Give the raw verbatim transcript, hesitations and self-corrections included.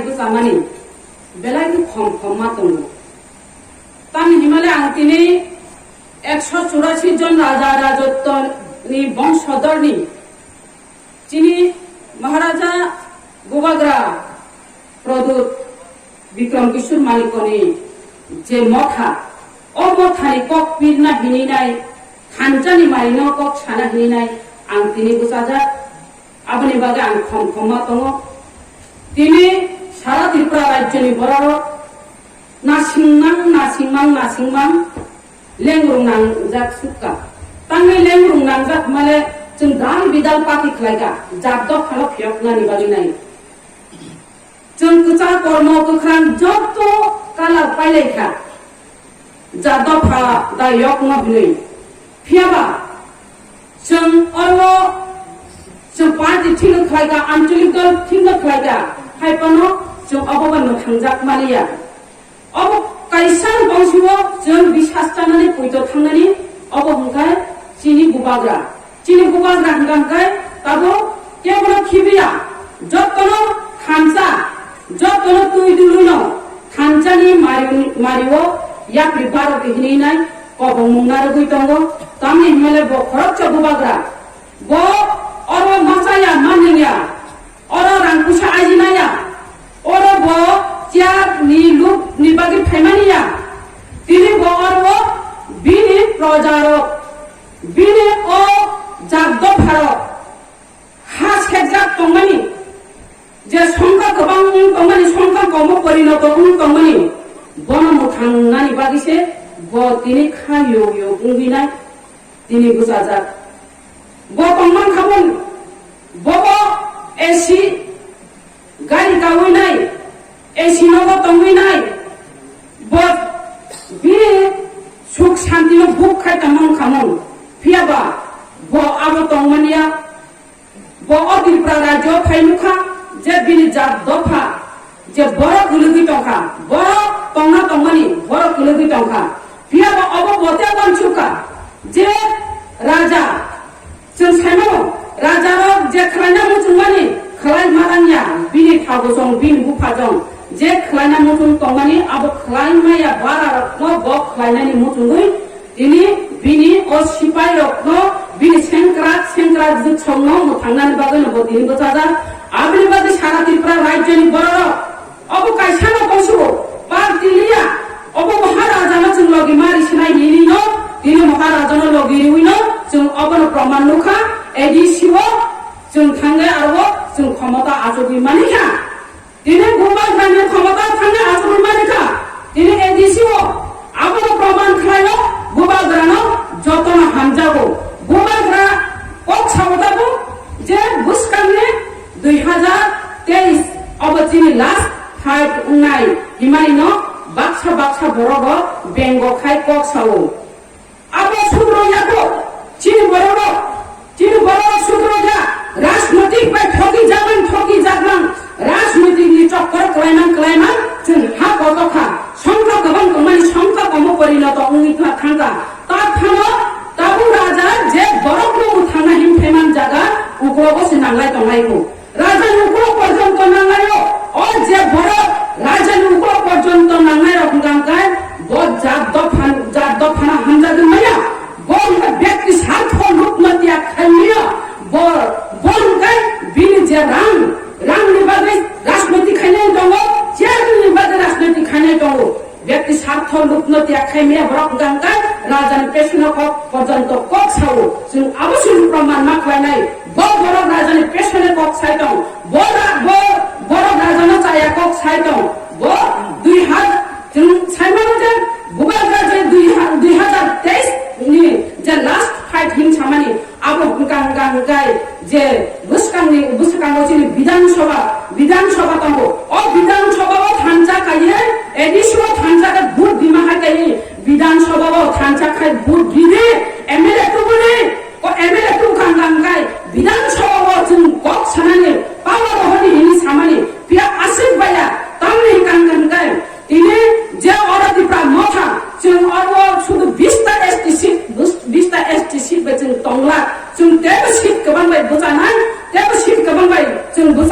bwchamani belai khe khom khom ma tongo. Tamni himale ang tini ekso churasi jon raja rajottoni bongsodorni chini Maharaja Bubagra Pradyut Bikram Kishore Manikoni je motha, o mothani kok pirna hininai, thanchani marino kok sana hininai ang tini bwchajak. Aboni bagwi ang khom khom ma tongo. Tini sara Tripura rajyoni bororok nasingmang, nasingmang, nasingmang lengrung nangjak sukha. Tangwi lengrung nangjak male chwng dal bidal party khlaikha, jat dophano phiyoknani bagwi nai. Chwng kwchak kormo kwkhrang joto colour pailaikha, jat dopha da yokno hinwi. Phiyaba chwng oro chwng party thikno khlaikha, ancholik dol thikno khlaikha, hai phano chwng obo bai mwthangjak maliya. Obo kaisa bongsingo chwng bisas chanani poito thangnani, obo hwnkhe chini bubagra. Chini bubagra hwnkha hwnkhe tabuk kebono khibiya, jottono thansa, jottono twi duluino thansani mari-, mario yapri barok hinwi nai kobongmung narwgwi tongo. Tamni hwnmale bo khoroksa bubagra, bo oro machaya manliya, oro rang puisa ajinaya, oro bo chair ni luk ni bagwi phaimaniya. Tini bo oro bini projarok, bini o jat dopharok ha sekjak tongmani, je songkha kwbang wng tongmani, songkha komo porinoto wng tongmani, bono mwthangnani bagwi se bo tini kha yo yo wngwi nai. Tini bwchajak. Bo tongman khamung, bobo A C gari kawi nai, A C nogo tongwi nai. Bo bini suk santino buk khai tongman khamung. Phiyaba bo abo tongmaniya. Bo o Tripura rajyo phai nukha je bini jat dopha je borok kwlwgwi tongkha, borok tongna tongmani borok kwlwgwi tongkha. Phiyaba obo bo tei wansukha je raja, chwng saimano, rajarok je khwlaina muchungmani khwlai ma langya, bini thagosong, bini buphajong je khwlaina muchung tongmani abo khwlai maya, bararokno bo khwlainani muchungwi tini bini o sipairokno bini sengkrak sengkrak jwksongno mwthangnani bagwino bo tini bwchajak. Aboni bagwi sara Tripura rajyoni bororok obo kaisano tongsugo, party liya, obo Maharajano chwng logi mari sinai hinino, tini Maharajano logi riwino chwng obono proman nukha, A D C o chwng thangwi aro chwng khomota achugwi manikha. Tini bubagrani khomota thangwi achugwi manikha. Tini A D C o abono proman khlaio, bubagrano jotono hamjago. Bubagra kok sao tabuk je bwskangni dui hazar teis obo chini last fight wngnai himanino baksa baksa borogo bengo khai kok sao. Abo sudro yago, chini bororok, chini bororok sudro ya, rajnotik bai thoki jakmang, thoki jakmang, rajnotik ni chokkor klaimang, klaimang, chwng ha koto kha, songkha kwbang tongmani songkha komo porinoto wngwi kha thangkha. Ta phano tabuk raja je borokno mwthangna himphaiman jaga, uklogo se nanglai tonglai kho. Raja ni uklo porjonto nangnaio, o je borok raja ni uklo porjonto nangnai rok hwnkha hwnkhe bo jat dophan, jat dophano hamjagwi maya, bo hwnkhe byakti sartho lukno tiyag khai maya, bo, bo hwnkhe bini je rang, rang ni bagwi rajniti khainai tongo, chair ni bagwi rajniti khainai tongo. Byakti sartho lukno tiyag khai maya borok hwnkha hwnkhe rajani pesono kok porjonto kok sao. Chwng abo se proman ma khlainai. Bo borok rajani pesono kok sai tong. Bo ra-, bo borok rajano chaya kok sai tong. Bo dui ha-, chwng sai mano je bubagra je dui ha-, dui hazar teis ni je last fight hin samani. Abo hwnkha hwnkha hwnkhe je bwskangni, bwskango chini Bidhan Sabha, Bidhan Sabha tongo. O Bidhan Sabha o thansa khaiwi, A D C o thansa khe vote rima hai kaiwi, Bidhan Sabha o thansa khai vote ridi, M L A tubudi, o M L A tubkha hwnkha hwnkhe